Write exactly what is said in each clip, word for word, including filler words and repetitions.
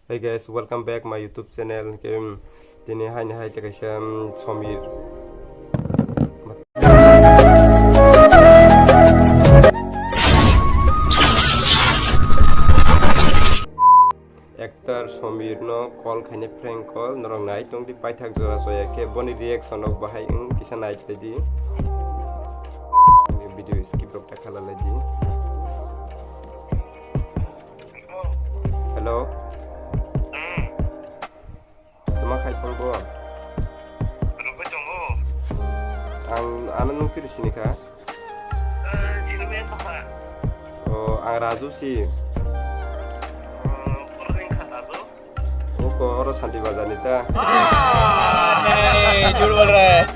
Hey guys, welcome back my YouTube channel. Ke, um, tini haini hai te kaisa, um, Somir. Actor Somir no call khaine prank call, norok nai tong di paithak jora joya khe boni reaction rok bahai wng kisa nai di. Video skip rok ta khala lai di. Hello. Hmm. Tama khai phone bo? Rwgwi tongo. Ang ano nung tiri sini kha. Eh, sini men tongkha. Oh, ang Raju si. Oh, oro ning kha Raju? Oko oro Santi Bazar ni ta. Hey, jhut bol raha hai.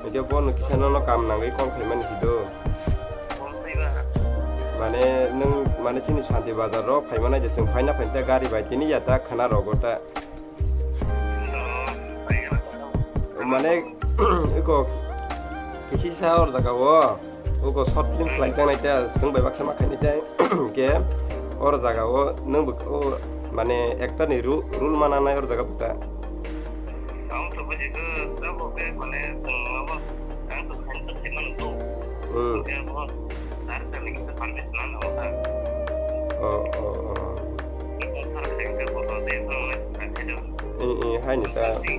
Video bo no kisa no no kam nangwi call khaimani si do. Mane nwng mane chini Santi Bazar ro phaimani je chwng phaina phaita gari bai tini ya ta khana rogo ta. Mane iko kisi sa or jaga o uko short film khlai jang nai ta chwng bai baksa ma khaini ta ke or jaga o nwng bo o mane actor ni ru-, role mana nai or jaga ta. Ang to buji ko, sabo ke mane, eh, abo, ang to khan to siman to. Hmm. Ke abo, dar ta ni kita permit na na wala. Oh, oh, oh. Ito sar ke ke boto de, hmm, na ke do. Eh, eh, hai ni ta. Ke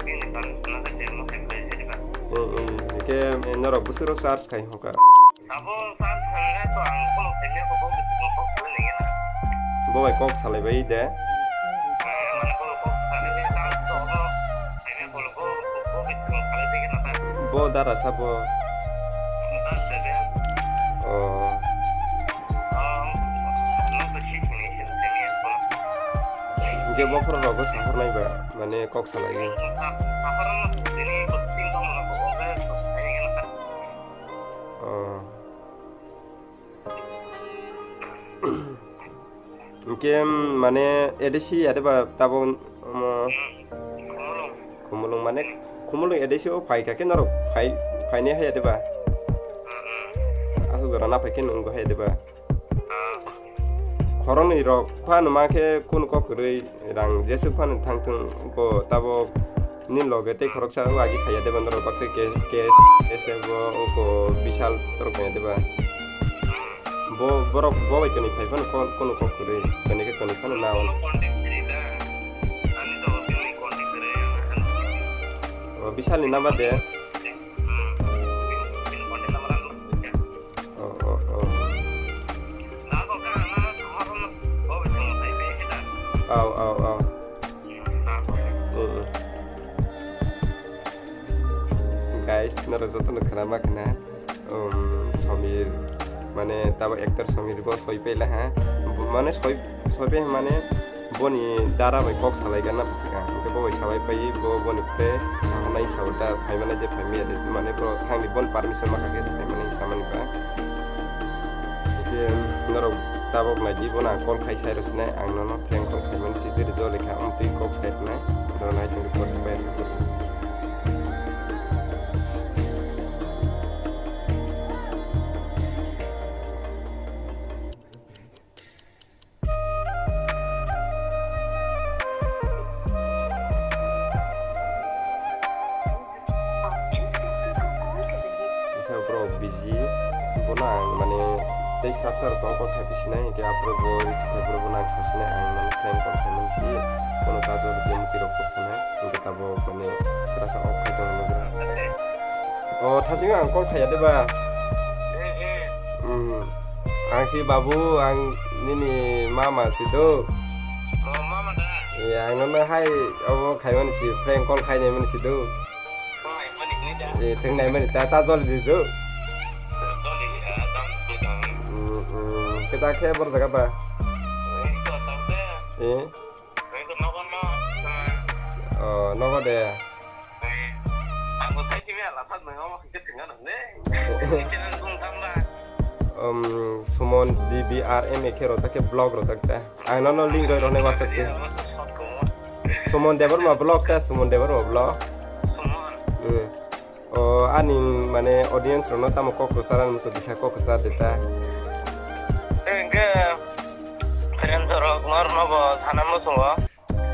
ni permit na ke mo ke ke ke. Hmm, hmm. Ke, eh, norok busuro search khai hoka. Abo sa thangna to ang kono thangna ko bo ko ko ko ne na. Bo bai kok salai bai de. Mane kono kok salai bai sa to no thangna ko ko ko ko ko salai bai na ta. Bo dara sa bo. Dara sa de. Oh. Um, no to shi ni shi thangna ko. Je bo phoro rogo sahor nai ba, mane kok salai. Sahor no tini ko tin ko mo ko ko salai na ta. Oh. Hingke, mane, A D C ya de ba, tabo, omo, Khumulung, mane, Khumulung A D C o phai kha khe norok phai, phaini hai ya de ba? Aswk jora na phai khe nunggo hai ya de ba? Khoroknwi rok phano ma khe kunu kok kwrwi rang jeswk phano thangthung ko tabok ni loge tei khoroksa o agi khaiya de bandorok baksa ke ke ese bo ko bisal torok ya de ba bo borok bo bai toni phai phano kon kunu kok kwrwi toni khe toni phano na on. O bisal ni number de. Oh, oh, oh. Au, au, au. Mm, mm. Guys, noro joto no khana ma khana. Um, Somir, mane tabo actor Somir bo soi pela ha. Mane soi, soi pe mane Boni dara bai kok salai gana bwswk ang. Hwnkhe bo bai salai pai, bo boni pre sahanai sao da, phaimanai je phaimaya de, mane bro thangni bon permission ma kha khe phaimanai samani ba. Hwnkhe norok tabok nai di, bono ang call khai sai rwsinai, ang nono prank call khaimani si jori joli kha, amtwi kok sai rwnai, norok nai tongdi report bai. Kisa borok busy, bono ang mane tei srapsa rok tong kok khai bisinai, hingke aphuru bo receive khai phuru bono ang sasinai, ang mane prank kok khaimani si, bono kajor tei mwtwi rok kok sanai, hingke tabok mane srapsa off khai tongna nukha. O, thasing ang call khaiya de ba? Hmm. Ang si babu, ang nini mama si do. Oh, mama da. Iya, ang nono hai obo khaimani si, prank call khainai mani si do. Thwng nai mani ta, ta joli di do. Hmm, hmm. Kita khe bor jaga ba? Eh? Oh, nogo de. Um, Sumon D B R M A khe rojak khe blog rojak ta. Ang nono link roi roknai WhatsApp khe. Sumon Debbarma blog ta, Sumon Debbarma blog. Hmm. O, ani mane audience rokno tamo kok kwchar, ani muchung kisa kok kwchar de ta. Hingke, Friends rok, norokno bo sana muchungo,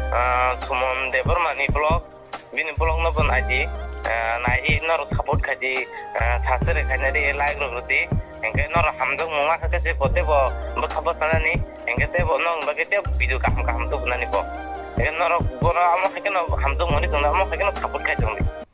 ah, Suman Debbarma ni vlog, bini vlog no bo naidi, ah, naiwi norok support khaidi, ah, subscribe khainadi, like rok rwdi, hwnkhe norok hamjakmung ma khe je bo teibo bwkha bwchanani, hwnkhe teibo nokni bagwi tei video kaham kaham tubunani bo. Hwnkhe norok bono amo hai kheno hamjakmani chwngno amo hai kheno support khai chwngdi.